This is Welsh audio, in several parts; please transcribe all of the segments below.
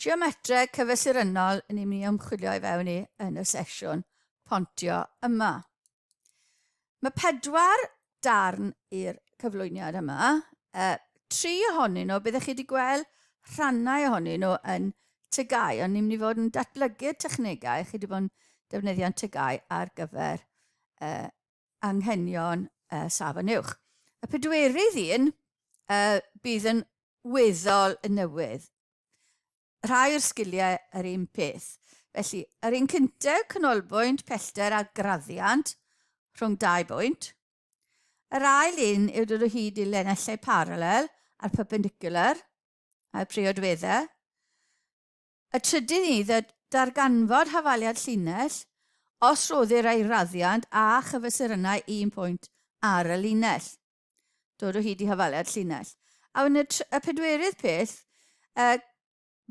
Geometreg cyfesurynnol ni'n mynd i ymchwilio i fewn i yn y sesiwn pontio yma. Mae pedwar darn i'r cyflwyniad yma. Uh, tri ohonyn nhw, byddech chi wedi gweld rhannau ohonyn nhw yn tygau, ond ni'n mynd i fod yn datblygu'r technegau chi wedi bod yn defnyddio'n tygau ar gyfer uh, anghenion uh, safon uwch. Y pedwerydd un uh, bydd yn weddol y newydd. Rhai o'r sgiliau yr un peth. Felly, yr un cyntaf, canolbwynt, pellter a graddiant rhwng dau bwynt. Yr ail un yw dod o hyd i lenellau paralel a'r perpendicular a'r priodweddau. Y trydydd un yw darganfod hafaliad llinell os rhoddir ei raddiant a chyfesurynnau un pwynt ar y linell. Dod o hyd i hafaliad llinell. A wedyn y, y pedwerydd peth, uh,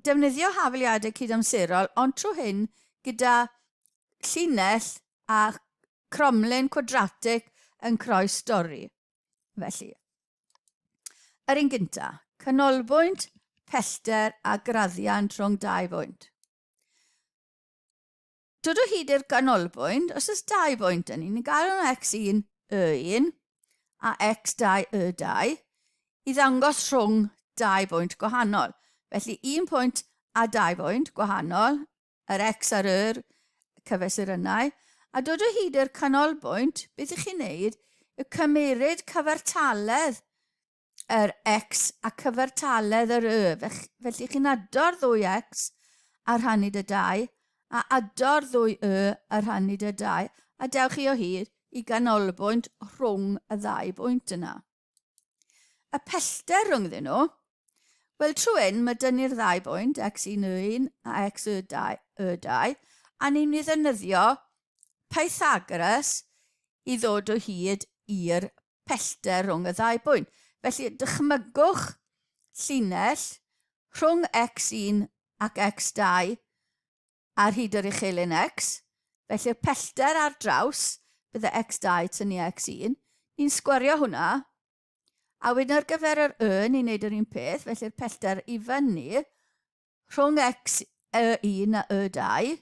defnyddio hafaliadau cydamserol, ond trwy hyn gyda llinell a cromlin cwadratig yn croes dorri. Felly, yr un gynta, canolbwynt, pellter a graddiant rhwng dau bwynt. Dod o hyd i'r ganolbwynt, os oes dau bwynt yn ni'n gael nhw x1, y1 a x2, y2 i ddangos rhwng dau bwynt gwahanol. Felly un pwynt a dau bwynt gwahanol, yr x a'r yr cyfesurynnau, a dod o hyd i'r canolbwynt, beth ych chi'n neud yw cymeryd cyfartaledd yr x a cyfartaledd yr y. Felly chi'n ado'r ddwy x a rhannu dy 2, a ado'r ddwy y a rhannu dy 2, a dewch chi o hyd i ganolbwynt rhwng y ddau bwynt yna. Y pellter rhyngddyn nhw, wel trwy hyn mae dyn ni'r ddau bwynt, x1 y1 a x y2, y2, a ni'n mynd i ddefnyddio Pythagoras i ddod o hyd i'r pellter rhwng y ddau bwynt. Felly, dychmygwch llinell rhwng x1 ac x2 ar hyd yr uchelyn x. Felly'r pellter ar draws bydde x2 tynnu x1. Ni'n sgwario hwnna. A wedyn ar gyfer yr y, ni'n neud yr un peth, felly'r pellter i fyny rhwng x y1 a y2,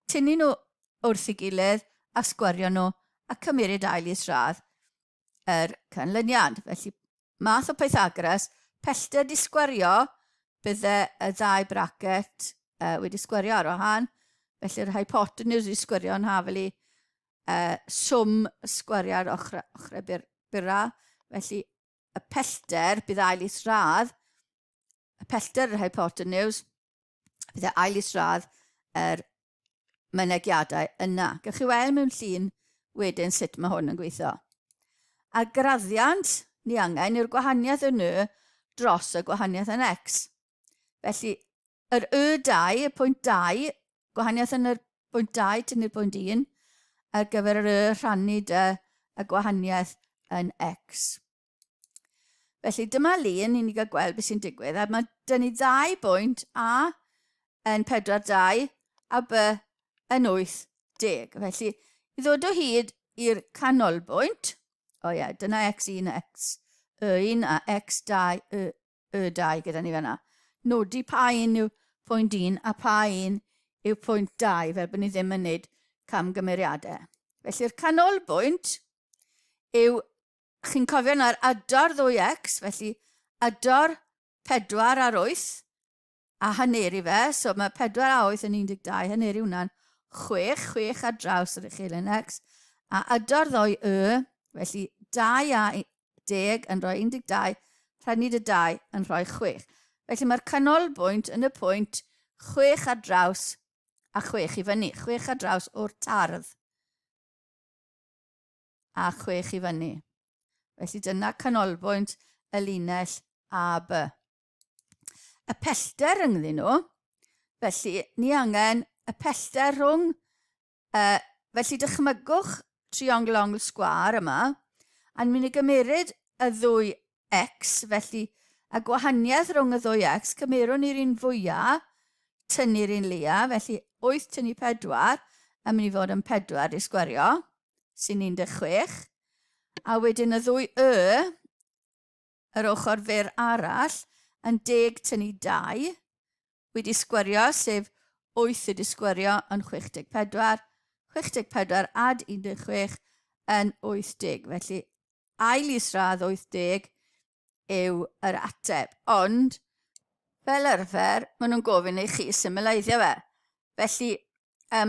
tynnu nhw wrth ei gilydd a sgwario nhw a cymeryd ail isradd yr canlyniad. Felly, math o Pythagoras, pellter di sgwario, bydde y ddau bracet uh, wedi sgwario ar wahân, felly'r hypotenuse wedi sgwario yn hafel i uh, swm sgwariad ochr, ochrau byr, byra, felly y pellter bydd ail isradd, y pellter yr hypotenuse, bydd e ail isradd yr mynegiadau yna. Gewch chi weld mewn llun wedyn sut mae hwn yn gweithio. A graddiant ni angen yw'r gwahaniaeth yn y dros y gwahaniaeth yn x. Felly, yr y2, y pwynt 2, gwahaniaeth yn yr pwynt 2 tynnu'r pwynt 1, ar gyfer yr y rhannu dy y gwahaniaeth yn x. Felly dyma lun i ni gael gweld beth sy'n digwydd. A mae dyn ni ddau bwynt A yn 42 a B yn 80. Felly i ddod o hyd i'r canolbwynt, o ie, dyna x1, x 1 a x2, y, y2 gyda ni fanna. Nodi pa un yw pwynt 1 a pa un yw pwynt 2, fel bod ni ddim yn gwneud camgymeriadau. Felly'r canolbwynt yw Chi'n cofio nawr ador ddwy x, felly ador 4 ar 8 a haneru fe, so mae 4 a 8 yn 12, haneru hwnna'n 6, 6 ar draws yr uchelyn x, a ador ddoi y, felly 2 a 10 yn rhoi 12, rhannu dy 2 yn rhoi 6. Felly mae'r canolbwynt yn y pwynt 6 ar draws a 6 i fyny, 6 ar draws o'r tardd. a 6 i fyny. Felly dyna canolbwynt y linell AB. Y pellter rhyngddyn nhw, felly ni angen y pellter rhwng, uh, felly dychmygwch triongl ongl sgwâr yma, a ni'n mynd i gymeryd y ddwy x, felly y gwahaniaeth rhwng y ddwy x, cymerwn ni'r un fwyaf, tynnu'r un leia, felly 8 tynnu 4, yn mynd i fod yn 4 i sgwario, sy'n 16. A wedyn y ddwy y, yr ochr fyr arall, yn 10 tynnu 2. Wedi sgwario, sef 8 wedi sgwario yn 64, 64 ad 16 yn 80. Felly, ail isradd 80 yw yr ateb. Ond, fel arfer, maen nhw'n gofyn i chi symleiddio fe. Felly,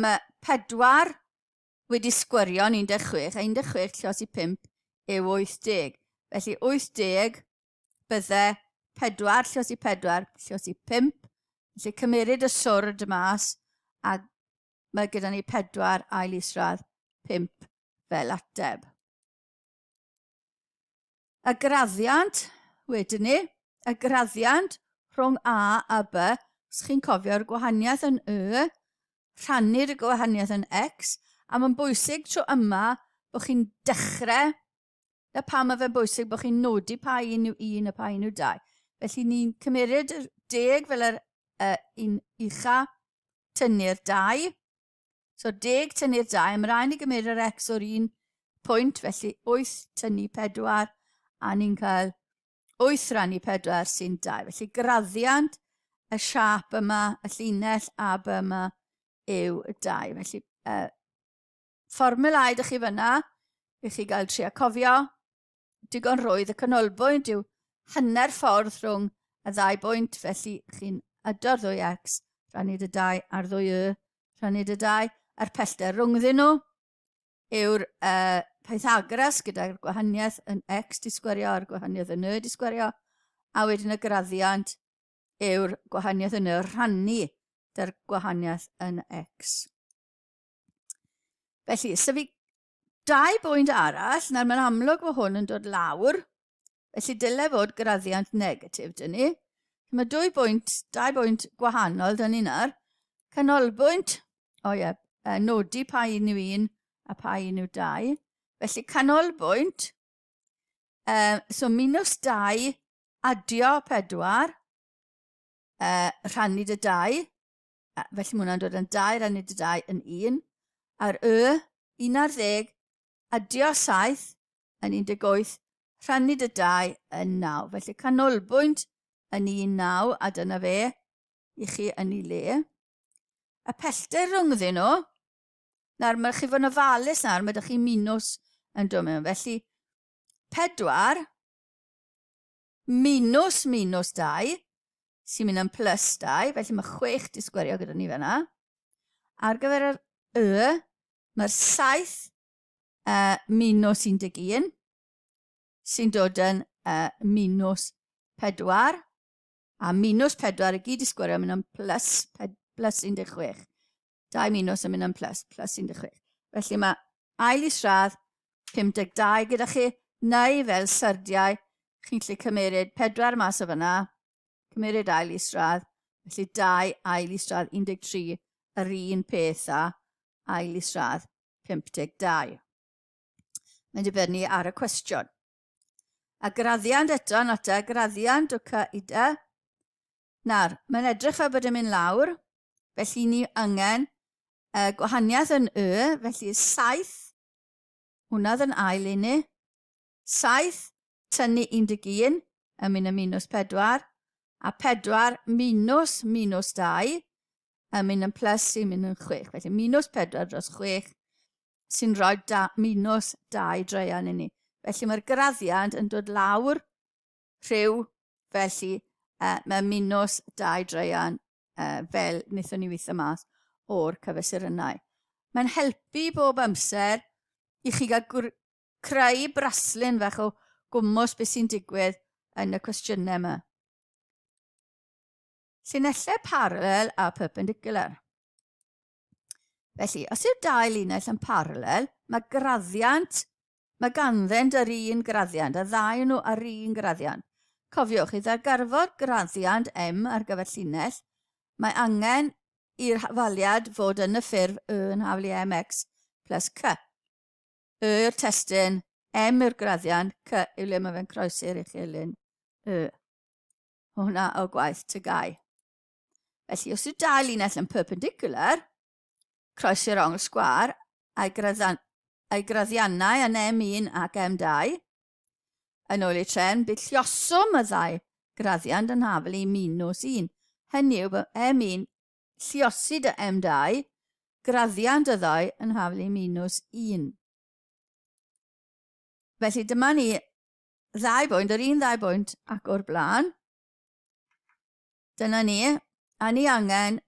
mae 4 wedi sgwario'n 16, a 16 llos i 5 yw 80. Felly 80 bydde 4 llos i 4 llos i 5. Felly cymeryd y swrd mas a mae gyda ni 4 ail isradd 5 fel ateb. Y graddiant, wedyn ni, y graddiant rhwng A a B, os chi'n cofio'r gwahaniaeth yn Y, rhannu'r gwahaniaeth yn X, a mae'n bwysig tro yma bod chi'n dechrau, na pam mae fe'n bwysig bod chi'n nodi pa un yw un a pa un yw dau. Felly ni'n cymeryd yr deg fel yr uh, un ucha, tynnu'r dau, So 10 tynnu'r 2, mae rhaid ni gymryd yr x o'r un pwynt, felly 8 tynnu 4, a ni'n cael 8 rannu 4 sy'n 2. Felly graddiant y siâp yma, y llinell AB yma yw 2. Felly uh, fformulau ydych chi fyna, i chi gael trio cofio. Digon rhwydd, y canolbwynt yw hanner ffordd rhwng y ddau bwynt, felly chi'n ado'r ddwy x, rhannu dy 2 a'r ddwy y, rhannu dy 2, a'r pellter rhwngddyn nhw yw'r uh, Pythagoras gyda'r gwahaniaeth yn x di sgwario a'r gwahaniaeth yn y di sgwario, a wedyn y graddiant yw'r gwahaniaeth yn y rhannu dy'r gwahaniaeth yn x. Felly, sef i dau bwynt arall, nawr mae'n amlwg bod hwn yn dod lawr, felly dyle fod graddiant negatif dyn ni. Mae dwy bwynt, dau bwynt gwahanol dyn ni nawr. Canolbwynt, o ie, nodi pa un yw un a pa un yw dau. Felly canolbwynt, uh, so minus 2 adio 4, uh, rhannu dy 2, felly mae hwnna'n dod yn 2 rannu dy 2 yn 1, a'r y, 11, adio 7 yn 18, rhannu dy 2 yn 9. Felly canolbwynt yn 1, 9, a dyna fe i chi yn ei le. Y pellter rhyngddyn nhw, nawr mae chi fod yn ofalus nawr, mae ydych chi minws yn dod mewn. Felly 4 minus minus 2, sy'n mynd yn plus 2, felly mae 6 di sgwerio gyda ni fanna. Ar gyfer yr y, mae'r 7 uh, minus 11, sy'n dod yn uh, minus 4, a minus 4 i gyd i sgwerio mynd yn plus, plus 16. 2 minus yn mynd yn plus, plus 16. Felly mae ail isradd 52 gyda chi, neu fel syrdiau, chi'n gallu cymeryd 4 mas o fyna, cymeryd ail isradd, felly 2 ail isradd 13, yr un peth â ail isradd 52. Mae'n dibynnu ar y cwestiwn. A graddiant eto, nota, graddiant o C i D. Nawr, mae'n edrych fel bod yn mynd lawr, felly ni angen uh, gwahaniaeth yn y, felly 7, hwnna oedd yn ail i ni, 7 tynnu 11 yn mynd yn minus 4, a 4 minus minus 2 yn mynd yn plus sy'n mynd yn 6. Felly minus 4 dros 6 sy'n rhoi da, minus 2 draean i ni. Felly mae'r graddiant yn dod lawr rhyw, felly uh, mae minus 2 draean uh, fel wnaethon ni weithio mas o'r cyfesurynnau. Mae'n helpu bob amser i chi gael creu braslun fach o gwmws beth sy'n digwydd yn y cwestiynau yma. Llinellau paralel a perpendicular. Felly, os yw dau linell yn paralel, mae graddiant, mae ganddynt yr un graddiant, y ddau nhw ar un graddiant. Cofiwch, i ddarganfod graddiant M ar gyfer llinell, mae angen i'r hafaliad fod yn y ffurf Y yn haflu mx plus C. Y yw'r testun, M yw'r graddiant, C yw le mae fe'n croesi'r uchelyn Y. Hwna o gwaith tygau. Felly, os yw dau linell yn perpendicular, croesi'r ongl sgwâr a'i, graddian, a'i graddiannau yn M1 ac M2, yn ôl ei tren, bydd llioswm y ddau graddiant yn hafel i minus 1. Hynny yw bod M1 lliosi dy M2, graddiant y ddau yn haflu minus 1. Felly dyma ni ddau bwynt, yr un ddau bwynt ac o'r blaen. Dyna ni, a ni angen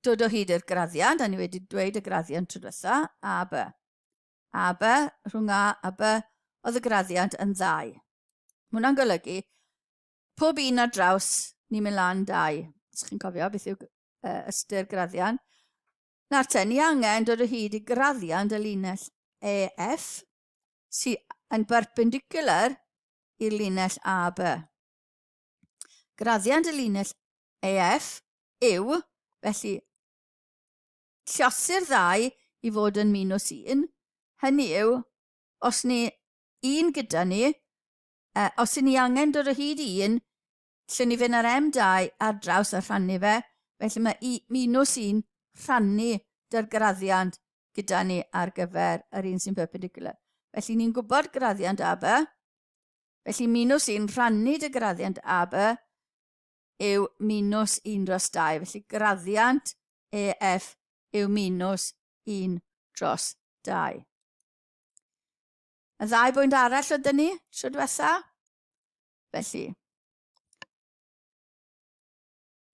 dod o hyd i'r graddiant, a ni wedi dweud y graddiant tro diwetha, A, B. A, B, rhwng A a B, oedd y graddiant yn ddau. Mae hwnna'n golygu pob un ar draws ni'n mynd lan dau. Os chi'n cofio beth yw ystyr graddiant. Nawr te, ni angen dod o hyd i graddiant y linell EF sy'n yn perpendicular i'r linell AB. Graddiant y linell EF yw, felly, lliosi'r ddau i fod yn minus 1, hynny yw, os ni un gyda ni, os ni angen dod o hyd i un, lle ni fynd ar M2 ar draws a rhannu fe, felly mae i, minus 1 rhannu dy'r graddiant gyda ni ar gyfer yr un sy'n perpendicular. Felly ni'n gwybod graddiant AB, felly minus 1 rhannu dy graddiant AB yw minus 1 dros 2, felly graddiant EF yw minus 1 dros 2. Y ddau bwynt arall oedd ni tro diwetha. Felly,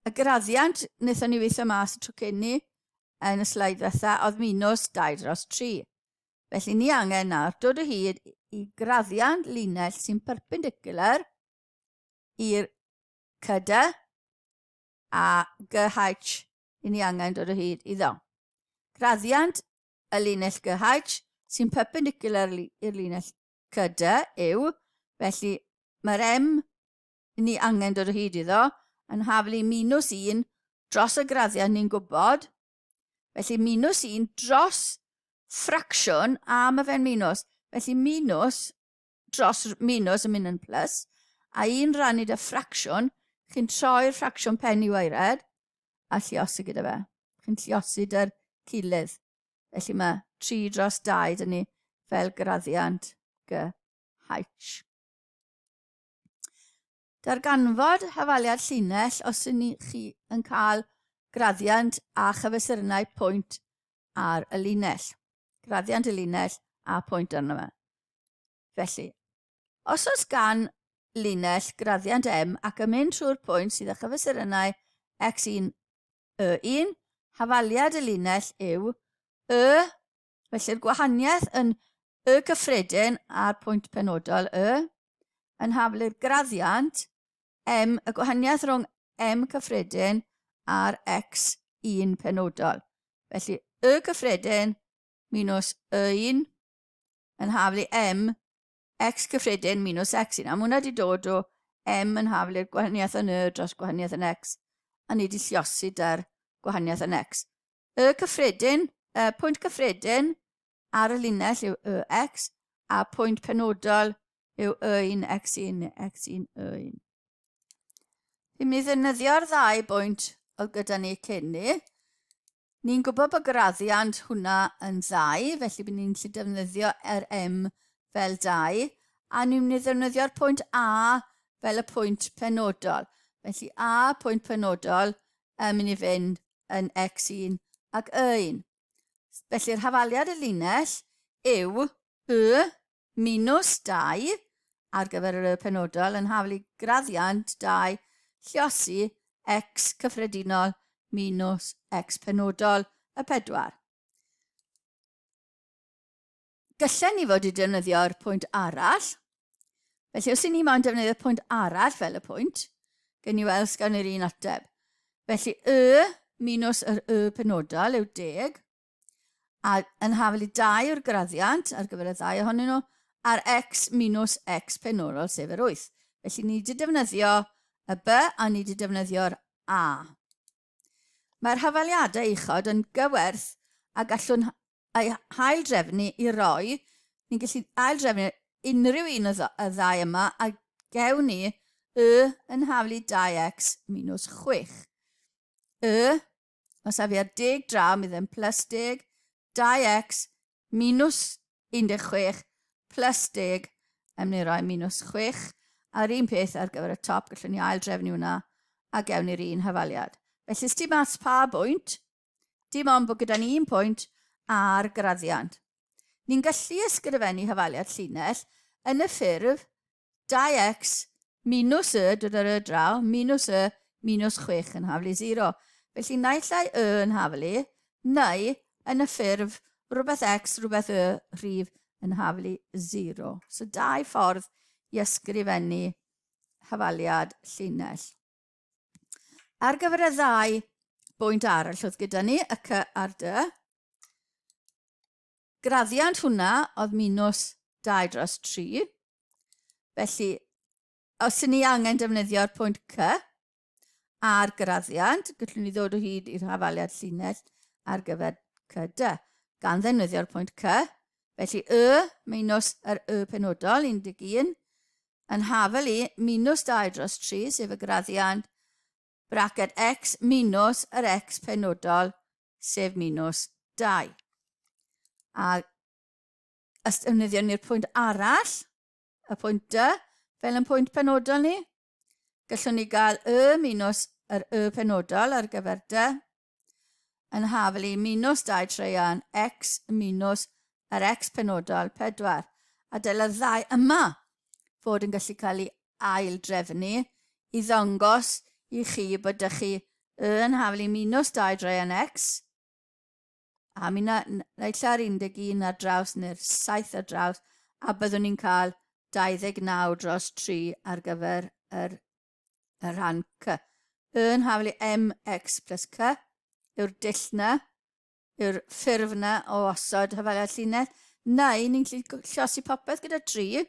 y graddiant wnaethon ni weithio mas y tro cyn ni yn y sleid ddiwetha oedd minus 2 dros 3. Felly ni angen nawr dod o hyd i graddiant linell sy'n perpendicular i'r CD a GH i ni angen dod o hyd iddo. Graddiant y linell GH sy'n perpendicular i'r linell CD yw, felly mae'r M ni angen dod o hyd iddo yn haflu minus 1 dros y graddiant ni'n gwybod. Felly minus 1 dros ffracsiwn a mae fe'n minus. Felly minus dros minus yn mynd yn plus, a un rannu dy ffracsiwn, chi'n troi'r ffracsiwn pen i waered a lliosi gyda fe. Chi'n lliosi dy'r cilydd. Felly mae 3 dros 2 dyn ni fel graddiant G H. Darganfod hafaliad llinell os ydyn ni chi yn cael graddiant a chyfesurynnau pwynt ar y linell. Graddiant y linell a pwynt arno fe. Felly, os oes gan linell graddiant M ac yn mynd trwy'r pwynt sydd â chyfesurynnau x1, y1, hafaliad y linell yw y, felly'r gwahaniaeth yn y cyffredin a'r pwynt penodol y, yn haflu'r graddiant M, y gwahaniaeth rhwng M cyffredin a'r X1 penodol. Felly, y cyffredin minus y1 yn haflu M, X cyffredin minus X1. A mae hwnna wedi dod o M yn haflu'r gwahaniaeth yn Y dros gwahaniaeth yn X, a ni wedi lliosi da'r gwahaniaeth yn X. Y cyffredin, y pwynt cyffredin ar y linell yw y x, a pwynt penodol yw y1, x1, x1, y1. Fi'n mynd i ddefnyddio'r ddau bwynt oedd gyda ni cyn ni. Ni'n gwybod bod graddiant hwnna yn ddau, felly bydd ni'n gallu defnyddio yr M fel 2, a ni'n mynd i ddefnyddio'r pwynt A fel y pwynt penodol. Felly A pwynt penodol yn mynd i fynd yn x1 ac y1. Felly'r hafaliad y linell yw y minus 2 ar gyfer yr y penodol yn haflu graddiant 2 lliosi x cyffredinol minus x penodol y 4. Gallen ni fod i defnyddio'r pwynt arall. Felly os i ni moyn defnyddio'r pwynt arall fel y pwynt, gen i weld sgan i'r un ateb. Felly y minus yr y penodol yw deg, a yn hafel i 2 yw'r graddiant ar gyfer y ddau ohonyn nhw, a'r x minus x penodol sef yr 8. Felly ni wedi defnyddio y b a ni wedi defnyddio'r a. Mae'r hafaliadau uchod yn gywerth a gallwn ei hail-drefnu i roi, ni'n gallu ail-drefnu unrhyw un y ddau yma a gewn ni y yn haflu 2x minus 6. Y, os af i ar deg draw, mi ddim plus 10, 2x minus 16 plus 10, yn mynd i roi minus 6. A'r un peth ar gyfer y top, gallwn ni ail-drefnu hwnna a gewn ni'r un hafaliad. Felly, dim ots pa bwynt, dim ond bod gyda ni un pwynt a'r graddiant. Ni'n gallu ysgrifennu hafaliad llinell yn y ffurf 2x minus y, dod ar y draw, minus y, minus 6 yn haflu 0. Felly naill ai y yn haflu, neu yn y ffurf rhywbeth x, rhywbeth y, rhif yn haflu 0. So dau ffordd i ysgrifennu hafaliad llinell. Ar gyfer y ddau bwynt arall oedd gyda ni, y C a'r D, graddiant hwnna oedd minus 2 dros 3. Felly, os ydyn ni angen defnyddio'r pwynt C a'r graddiant, gallwn ni ddod o hyd i'r hafaliad llinell ar gyfer CD, gan ddefnyddio'r pwynt C. Felly, Y minus yr Y penodol, 11, yn hafal i minus 2 dros 3, sef y graddiant, braced x minus yr x penodol, sef minus 2. A os defnyddio ni'r pwynt arall, y pwynt D, fel yn pwynt penodol ni, gallwn ni gael y minus yr y penodol ar gyfer D, yn hafal i minus 2 traean x minus yr x penodol 4. A dyle'r ddau yma fod yn gallu cael ei ail drefnu i ddangos i chi bod ydych chi yn hafal i minus 2 draean x a mi na, naill ar 11 ar draws neu'r 7 ar draws a byddwn ni'n cael 29 dros 3 ar gyfer yr y rhan C. Yn haflu mx plus C yw'r dull na, yw'r ffurf na o osod hafaliad llinell, neu ni'n gallu llosi popeth gyda 3,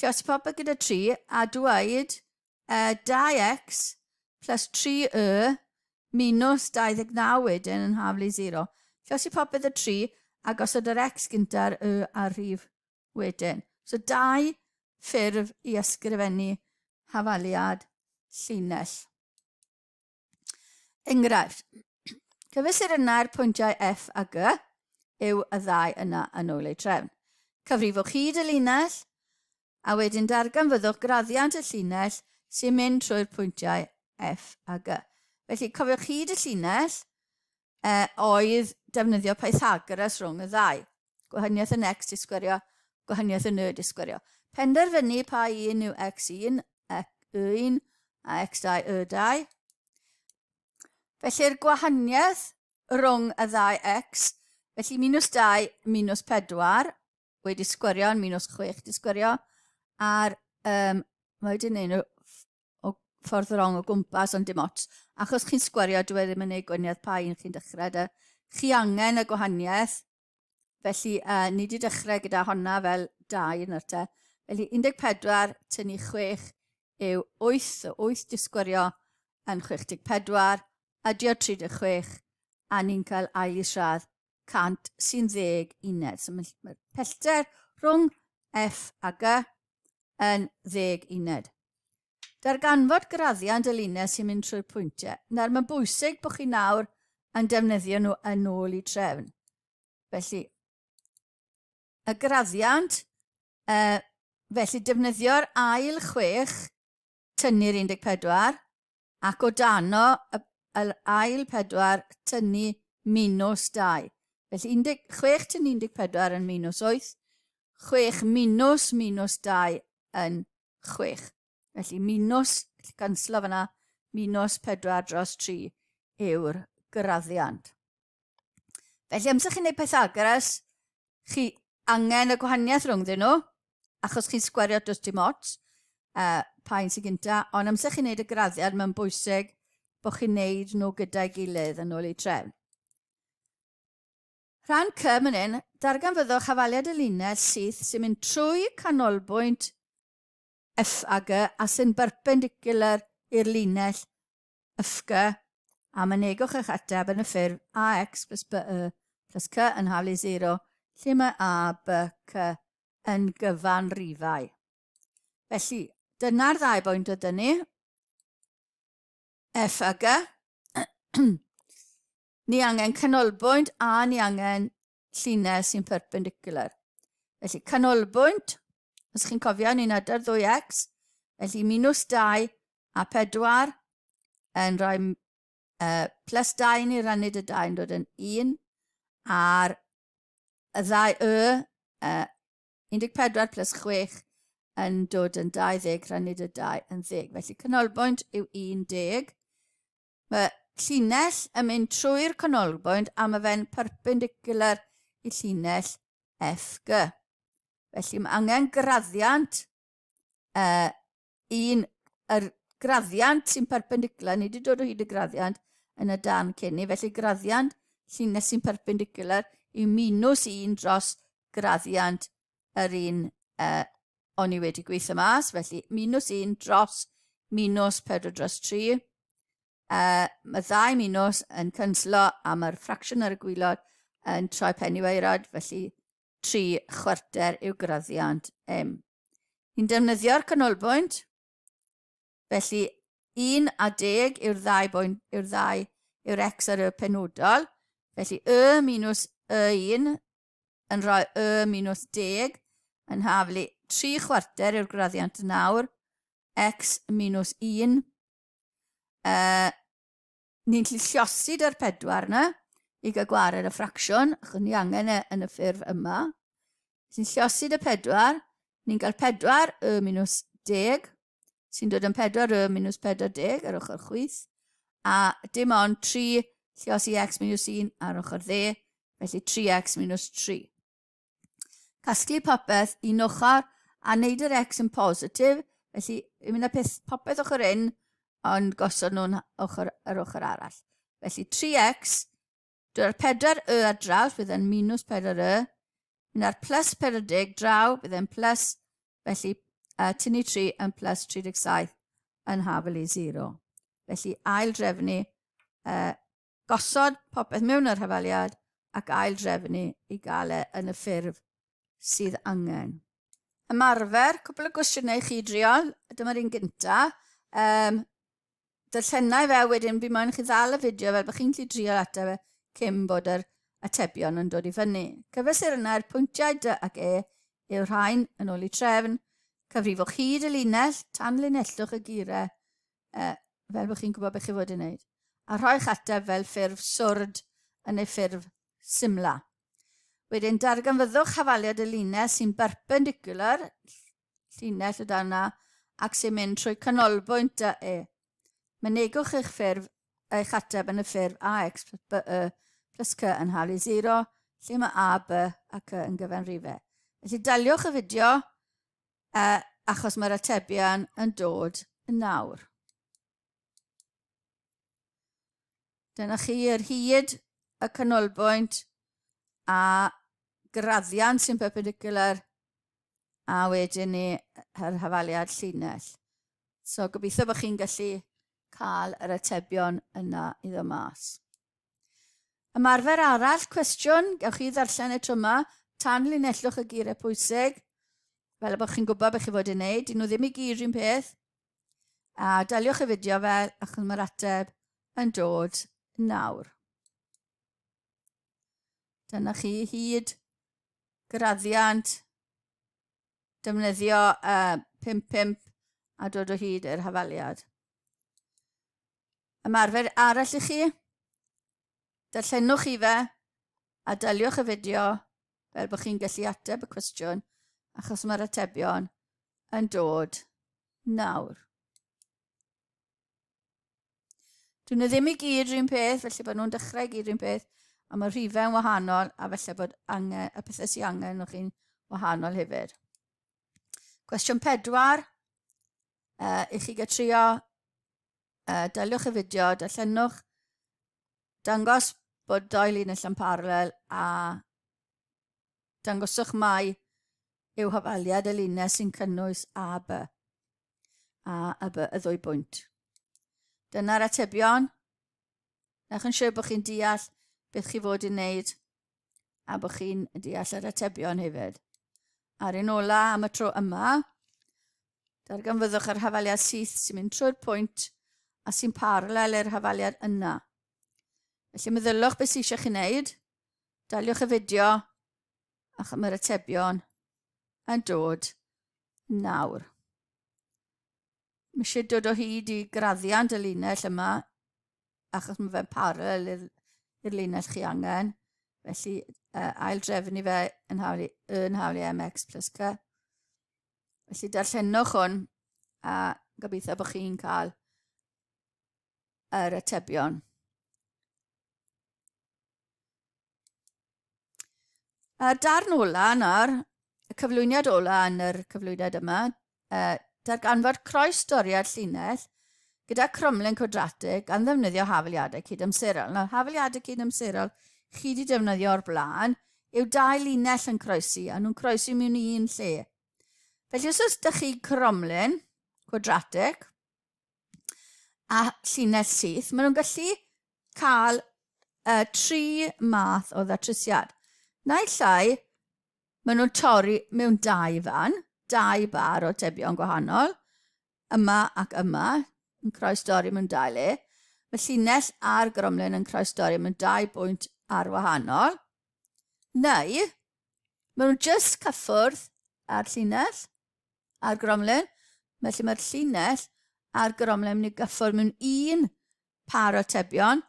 llosi popeth gyda 3 a dweud 2x plus 3y minus 29 wedyn yn haflu 0. Llosi popeth y 3 a gosod yr x gynta'r y a'r rhif wedyn. So dau ffurf i ysgrifennu hafaliad llinell. Enghraifft. Cyfesurynnau'r pwyntiau F a G yw y ddau yna yn ôl eu trefn. Cyfrifwch hyd y linell, a wedyn darganfyddwch graddiant y llinell sy'n mynd trwy'r pwyntiau F a G. Felly, cofiwch hyd y llinell, e, oedd defnyddio Pythagoras rhwng y ddau. Gwahaniaeth yn x disgwerio, gwahaniaeth yn y disgwerio. Penderfynu pa un yw x1, y1 a x2, y2. Felly'r gwahaniaeth rhwng y ddau x, felly minus 2 minus 4, wedi sgwerio yn minus 6 disgwerio, a'r um, mae wedi gwneud nhw o ffordd wrong o gwmpas, ond dim ots. Achos chi'n sgwerio, dwi e ddim yn gwneud gwaniaeth pa un chi'n dechrau dy. Chi angen y gwahaniaeth, felly ni wedi dechrau gyda honna fel 2 yn te. Felly 14 tynnu 6 yw 8, so 8 disgwerio yn 64, adio 36, a ni'n cael ail isradd 100 sy'n ddeg uned. So mae'r pellter rhwng F a G yn ddeg uned. Darganfod graddiant y linell sy'n mynd trwy'r pwyntiau. Nawr, mae'n bwysig bod chi nawr yn defnyddio nhw yn ôl i trefn. Felly, y graddiant, felly defnyddio'r ail 6, tynnu'r 14, ac o dano y, yr ail 4 tynnu minus 2. Felly 16 tynnu 14 yn minus 8, 6 minus minus 2 yn 6. Felly minus, canslo fyna, minus 4 dros 3 yw'r graddiant. Felly amser chi'n gwneud Pythagoras, chi angen y gwahaniaeth rhwngddyn nhw, achos chi'n sgwerio does dim ots, pa un sy'n gynta, ond amser chi'n gwneud y graddiad, mae'n bwysig bod chi'n gwneud nhw gyda'i gilydd yn ôl eu trefn. Rhan C man hyn, darganfyddwch hafaliad y linell syth sy'n mynd trwy canolbwynt F a G a sy'n berpendicular i'r linell YFG a mynegwch eich ateb yn y ffurf AX plus BY plus C yn haflu 0, lle mae A, B, C yn gyfanrifau. Felly, dyna'r ddau bwynt o dynnu. F a G. Ni angen canolbwynt a ni angen llinell sy'n perpendicular. Felly, canolbwynt, os chi'n cofio, ni'n adar ddwy x, felly minus 2 a 4. yn rhoi plus 2 ni rannu dy 2 yn dod yn 1, a'r y ddau y, 14 plus 6 yn dod yn 20 rhannu dy 2 yn 10. Felly canolbwynt yw 10. Mae llinell yn mynd trwy'r canolbwynt a mae fe'n perpendicular i llinell FG. Felly mae angen graddiant un, yr graddiant sy'n perpendicular, ni wedi dod o hyd y graddiant yn y darn cyn ni, felly graddiant llinell sy'n perpendicular yw minus 1 dros graddiant yr un o'n i wedi gweithio mas, felly minus 1 dros minus 4 dros 3. Mae ddau minus yn cynslo a mae'r ffracsiwn ar y gwylod yn troi pen i wairod, felly 3 chwarter yw graddiant M. Ni'n defnyddio'r canolbwynt, felly 1 a 10 yw'r ddau bwynt, yw'r ddau, yw'r x ar y penodol, felly y minus y1 yn rhoi y minus 10 yn haflu 3 chwarter yw'r graddiant nawr, x minus 1. Ni'n gallu llosi dy'r pedwar yna i gael gwared y ffracsiwn, achos ni angen e yn y ffurf yma. Ni'n llosi dy pedwar, ni'n cael 4 y minus 10, sy'n dod yn 4 y minus 40 ar ochr chwith, a dim ond 3 lliosi x minus 1 ar ochr dde, felly 3x minus 3. Casglu popeth un ochr a wneud yr x yn positif, felly i mynd â peth, popeth ochr un, ond gosod nhw'n ochr, yr ochr arall. Felly 3x, dod â'r 4 y ar draws, bydd e'n minus 4 y, mynd â'r plus 40 draw, bydd e'n plus, felly tynnu 3 yn plus 37 yn hafel i 0. Felly ail drefnu gosod popeth mewn yr hafaliad ac ail drefnu i gael e yn y ffurf sydd angen. Ymarfer, cwpl o gwestiynau i chi driol, dyma'r un gynta. Darllenau fe wedyn, fi moyn chi ddal y fideo fel bod chi'n gallu driol ateb e cyn bod yr atebion yn dod i fyny. Cyfesurynnau'r pwyntiau D ac E yw'r rhain yn ôl i trefn. Cyfrifwch hyd y linell, tanlinellwch y gyrau fel bod chi'n gwybod beth chi fod i wneud. A rhoi'ch ateb fel ffurf swrd yn ei ffurf symla. Wedyn darganfyddwch hafaliad y linell sy'n perpendicular, llinell o dan yna, ac sy'n mynd trwy canolbwynt y E. Mynegwch eich ffurf, eich ateb yn y ffurf AX plus BY plus C yn halu 0, lle mae A, B a C yn gyfanrifau. Felly daliwch y fideo, achos mae'r atebion yn dod yn nawr. Dyna chi yr hyd, y canolbwynt a graddiant sy'n perpendicular a wedyn ni yr hafaliad llinell. So gobeithio bod chi'n gallu cael yr atebion yna iddo mas. Ymarfer arall, cwestiwn, gewch chi ddarllen y tro yma, tanlinellwch y geiriau pwysig, fel y bod chi'n gwybod beth chi fod yn wneud, dyn nhw ddim i gyd rhywun peth. A daliwch y fideo fel, achos mae'r ateb yn dod nawr. Dyna chi hyd graddiant defnyddio 5-5 a dod o hyd i'r hafaliad. Ymarfer arall i chi, darllenwch chi fe a daliwch y fideo fel bod chi'n gallu ateb y cwestiwn achos mae'r atebion yn dod nawr. Dyn nhw ddim i gyd rhywun peth, felly bod nhw'n dechrau i gyd rhywun peth, a mae rhifau'n wahanol, a felly bod angen, y pethau sy'n angen nhw chi'n wahanol hefyd. Cwestiwn 4, i chi gael trio, daliwch y fideo, darllenwch, dangos bod doi linell yn paralel a dangoswch mai yw hafaliad y linell sy'n cynnwys A, B a, a B, y ddwy bwynt. Dyna'r atebion. Newch yn siŵr bod chi'n deall beth chi fod i wneud a bod chi'n deall yr atebion hefyd. A'r un ola am y tro yma, darganfyddwch yr hafaliad syth sy'n mynd trwy'r pwynt a sy'n paralel i'r hafaliad yna. Felly meddylwch beth sy'n eisiau chi wneud, daliwch y fideo ac mae'r atebion yn dod nawr. Mae eisiau dod o hyd i graddiant y linell yma, achos mae fe'n parallel i'r linell chi angen. Felly, ail drefnu fe yn haflu, y yn haflu mx plus c. Felly, darllenwch hwn a gobeithio bod chi'n cael yr atebion. A'r darn ola nawr, y cyflwyniad ola yn yr cyflwyniad yma, darganfod croes-doriad llinell gyda cromlin cwadratig gan ddefnyddio hafaliadau cydamserol. Nawr, hafaliadau cydamserol chi wedi defnyddio o'r blaen yw dau linell yn croesi, a nhw'n croesi mewn un lle. Felly os oes ydych chi cromlin cwadratig a llinell syth, maen nhw'n gallu cael tri math o ddatrysiad. Naill ai, maen nhw'n torri mewn dau fan, dau bar o tebion gwahanol, yma ac yma, yn croes dorri mewn dau le. Mae llinell a'r gromlin yn croes dorri mewn dau bwynt ar wahanol. Neu, maen nhw'n just cyffwrdd â'r llinell a'r gromlin. Felly mae'r llinell a'r gromlin yn mynd i gyffwrdd mewn un par o atebion,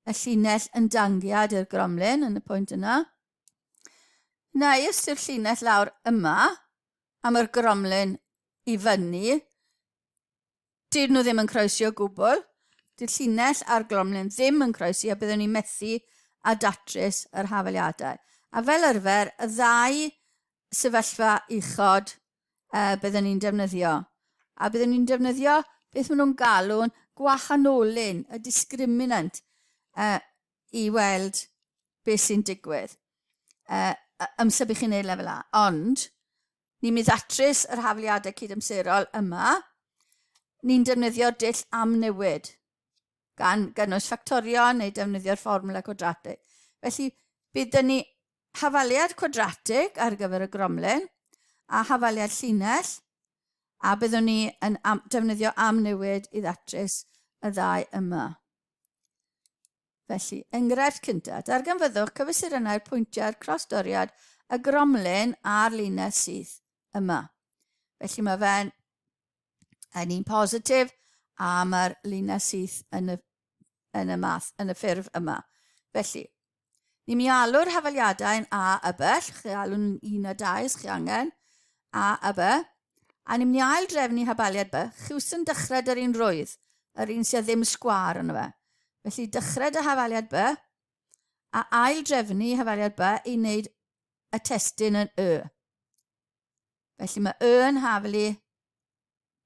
y llinell yn dangiad i'r gromlin yn y pwynt yna. Neu os yw'r llinell lawr yma, a mae'r gromlin i fyny, dyn nhw ddim yn croesi o gwbl, dy'r llinell a'r gromlin ddim yn croesi a byddwn ni'n methu a datrys yr hafaliadau. A fel arfer, y ddau sefyllfa uchod byddwn ni'n defnyddio. A byddwn ni'n defnyddio beth maen nhw'n galw'n gwahanolyn, y discriminant, i weld beth sy'n digwydd. Amser bych chi'n neud lefel A. Ond, ni'n mynd ddatrys yr hafliadau cydamserol yma. Ni'n defnyddio'r dull amnewid, gan gynnwys ffactorion neu defnyddio'r fformwla cwadratig. Felly, bydd dyn ni hafaliad cwadratig ar gyfer y gromlin a hafaliad llinell, a byddwn ni yn am, defnyddio amnewid i ddatrys y ddau yma. Felly, enghraifft cyntaf, darganfyddwch cyfesurynnau'r pwyntiau'r croesdoriad y gromlin a'r linell syth yma. Felly mae fe'n yn un positif a mae'r linell syth yn y, yn y math, yn y ffurf yma. Felly, ni'n mi alw'r hafaliadau yn A a B, chi alw'n 1 a 2 os chi angen, A a B, a ni'n mynd i ail drefnu hafaliad B, chi wastad yn dechrau dy'r un rwydd, yr un sydd ddim sgwar yno fe. Felly dechrau dy hafaliad B, a ail drefnu hafaliad B i wneud y testun yn Y. Felly mae Y yn haflu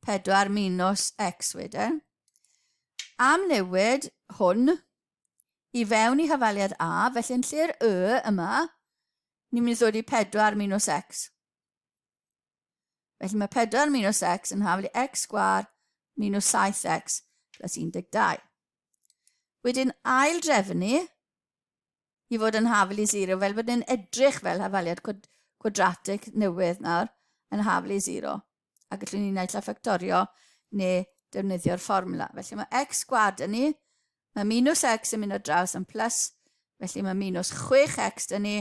4 minus x wedyn. Am newid hwn i fewn i hafaliad A, felly yn lle'r Y yma, ni'n mynd i ddod i 4 minus x. Felly mae 4 minus x yn haflu x sgwar minus 7x plus 12. Wedyn ail drefnu i fod yn haflu 0, fel bod e'n edrych fel hafaliad cwadratig newydd nawr, yn haflu 0. A gallwn ni naill a ffactorio neu defnyddio'r fformwla. Felly mae x sgwar dyn ni, mae minus x yn mynd ar draws yn plus, felly mae minus 6x dyn ni,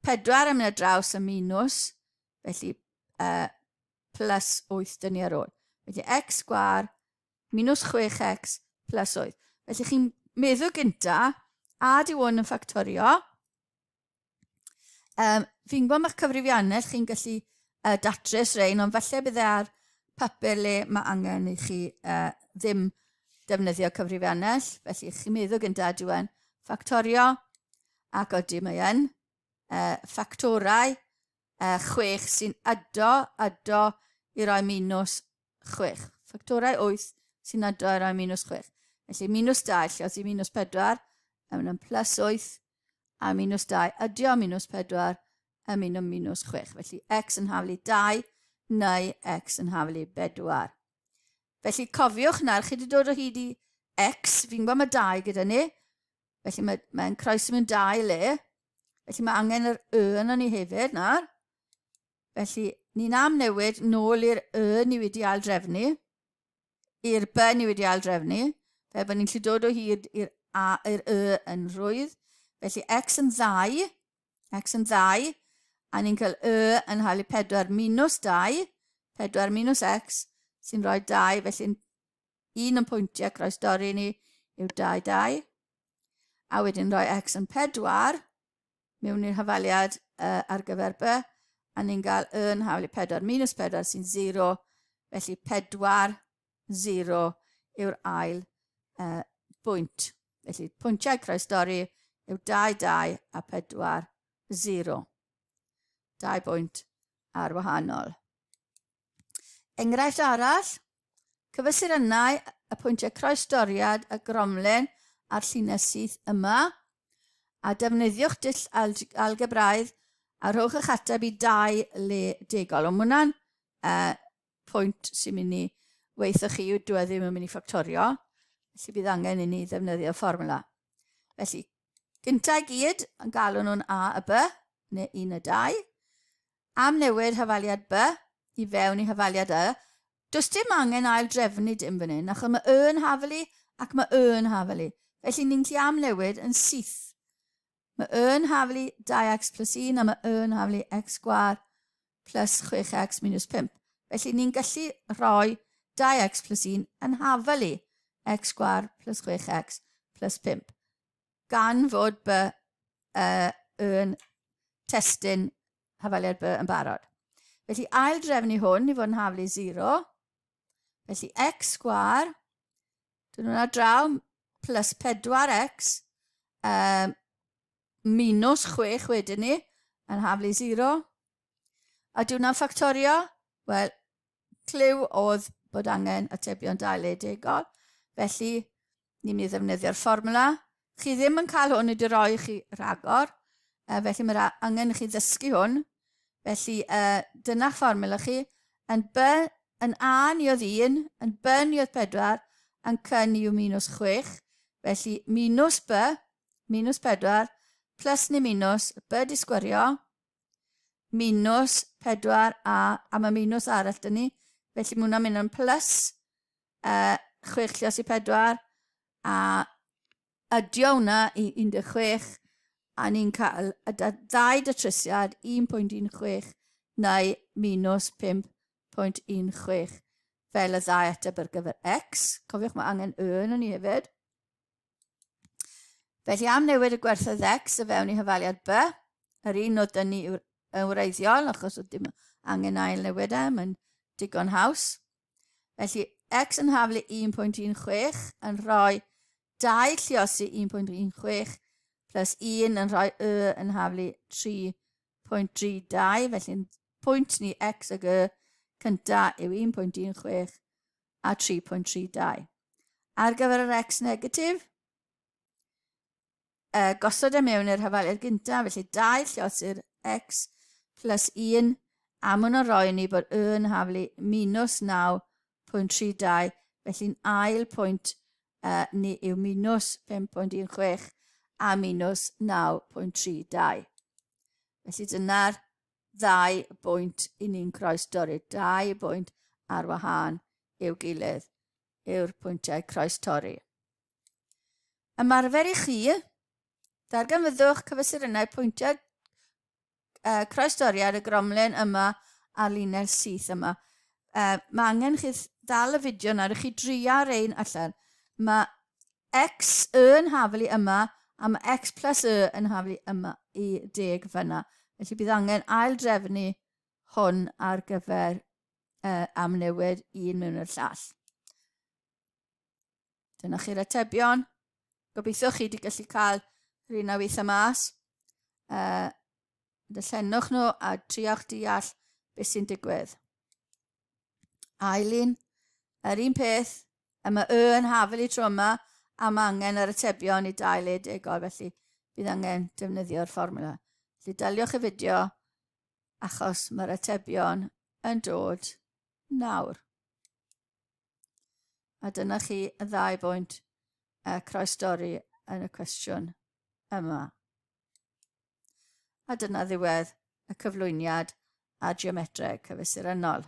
4 yn mynd ar draws y minus, felly plus 8 dyn ni ar ôl. Felly x sgwar minus 6x plus 8. Felly chi'n meddwl gynta, a di hwn yn ffactorio. Fi'n gwybod mae'ch cyfrifiannell chi'n gallu datrys rhain, ond falle bydd e ar papur le mae angen i chi ddim defnyddio cyfrifiannell. Felly chi'n meddwl gynta, ydy e'n ffactorio, ac ydy mae yn. Ffactorau 6 sy'n ydo, ydo i roi minus 6. Ffactorau 8 sy'n ydo i roi minus 6. Felly minus 2, lle oedd i minus 4, a mynd yn plus 8, a minus 2 ydio minus 4, a mynd yn minus 6. Felly x yn haflu 2 neu x yn haflu 4. Felly cofiwch nawr, chi wedi dod o hyd i x, fi'n gwybod mae 2 gyda ni, felly mae'n mae croesi mewn dau le, felly mae angen yr y yno ni hefyd nawr. Felly, ni'n am newid nôl i'r y ni wedi aildrefnu, i'r b ni wedi aildrefnu, fel bod ni'n gallu dod o hyd i'r a, i'r y yn rhwydd. Felly, x yn ddau, x yn ddau, a ni'n cael y yn hael i 4 minus 2, 4 minus x, sy'n rhoi 2, felly un yn pwyntiau croes dorri ni yw 2, 2. A wedyn rhoi x yn 4 mewn i'r hafaliad uh, ar gyfer b, a ni'n cael y yn haflu 4 minus 4 sy'n 0, felly 4, 0 yw'r ail uh, bwynt. Felly pwyntiau croes dorri yw 2, 2 a 4, 0. Dau bwynt ar wahanol. Enghraifft arall, cyfesurynnau y pwyntiau croesdoriad y gromlin a'r llinell syth yma, a defnyddiwch dull algebraidd a rhowch eich ateb i dau le degol. Ond hwnna'n uh, pwynt sy'n mynd i weithio chi yw dwi e ddim yn mynd i ffactorio, felly bydd angen i ni ddefnyddio fformwla. Felly, gyntaf i gyd, yn galw nhw'n A a B, neu 1 a 2. Am newid hafaliad B i fewn i hafaliad Y, does dim angen ail drefnu dim fan hyn, achos mae Y yn hafalu ac mae Y yn hafalu. Felly ni'n gallu amnewid yn syth. Mae Y yn haflu 2x plus 1 a mae Y yn haflu x sgwar plus 6x minus 5. Felly ni'n gallu rhoi 2x plus 1 yn haflu x sgwar plus 6x plus 5. Gan fod B uh, yn testun hafaliad B yn barod. Felly ail drefnu hwn i fod yn haflu 0. Felly x sgwar Dyn nhw'n draw, plus 4x, um, minus 6 wedyn ni, yn haflu 0. A dwi hwnna'n ffactorio? Wel, clyw oedd bod angen atebion dau-le-degol. Felly, ni'n mynd i ddefnyddio'r fformwla. Chi ddim yn cael hwn wedi roi chi rhagor, felly mae angen i chi ddysgu hwn. Felly, dyna fformwla chi. Yn B, yn A ni oedd 1, yn B ni oedd 4, yn C ni yw minus 6. Felly, minus B, minus 4, plus neu minus, B di sgwario, minus 4 A, a mae minus arall dyn ni, felly mae hwnna'n mynd yn plus, 6 llios i 4, a adio hwnna i 16, a ni'n cael y ddau datrysiad 1.16 neu minus 5.16 fel y ddau ateb ar gyfer x. Cofiwch mae angen y yn ni hefyd. Felly am newid y gwerthoedd x y fewn i hyfaliad b, yr un oedd dyn ni yn wreiddiol, achos oedd dim angen ail newid e, mae'n digon haws. Felly, x yn haflu 1.16 yn rhoi 2 lliosi 1.16 plus 1 yn rhoi y yn haflu 3.32, felly pwynt ni x ag y cynta yw 1.16 a 3.32. Ar gyfer yr x negatif, uh, gosod e mewn i'r hafaliad gyntaf, felly 2 lliosi'r x plus 1, a maen nhw'n rhoi ni bod y yn haflu minus 9.32, felly'n ail pwynt uh, ni yw minus 5.16 a minus 9.32. Felly dyna'r ddau bwynt i ni'n croes dorri, dau bwynt ar wahân i'w gilydd yw'r pwyntiau croes torri. Ymarfer i chi, darganfyddwch cyfesurynnau pwyntiau uh, croesdoriad y gromlin yma a'r linell syth yma. Uh, mae angen chi ddal y fideo nawr i chi dria rein allan. Mae x y yn haflu yma a mae x plus y yn haflu yma i deg fyna. Felly bydd angen ail drefnu hwn ar gyfer uh, amnewid un mewn i'r llall. Dyna chi'r atebion. Gobeithio chi wedi gallu cael rhywun a weithio mas. Uh, Darllenwch nhw a triawch deall beth sy'n digwydd. Ail un, yr un peth, y mae y yn hafel i tro yma, a mae angen yr atebion i dau le degol, felly bydd angen defnyddio'r fformula. Felly daliwch y fideo, achos mae'r atebion yn dod nawr. A dyna chi y ddau bwynt uh, croesdorri yn y cwestiwn yma. A dyna ddiwedd y cyflwyniad a geometreg cyfesurynnol.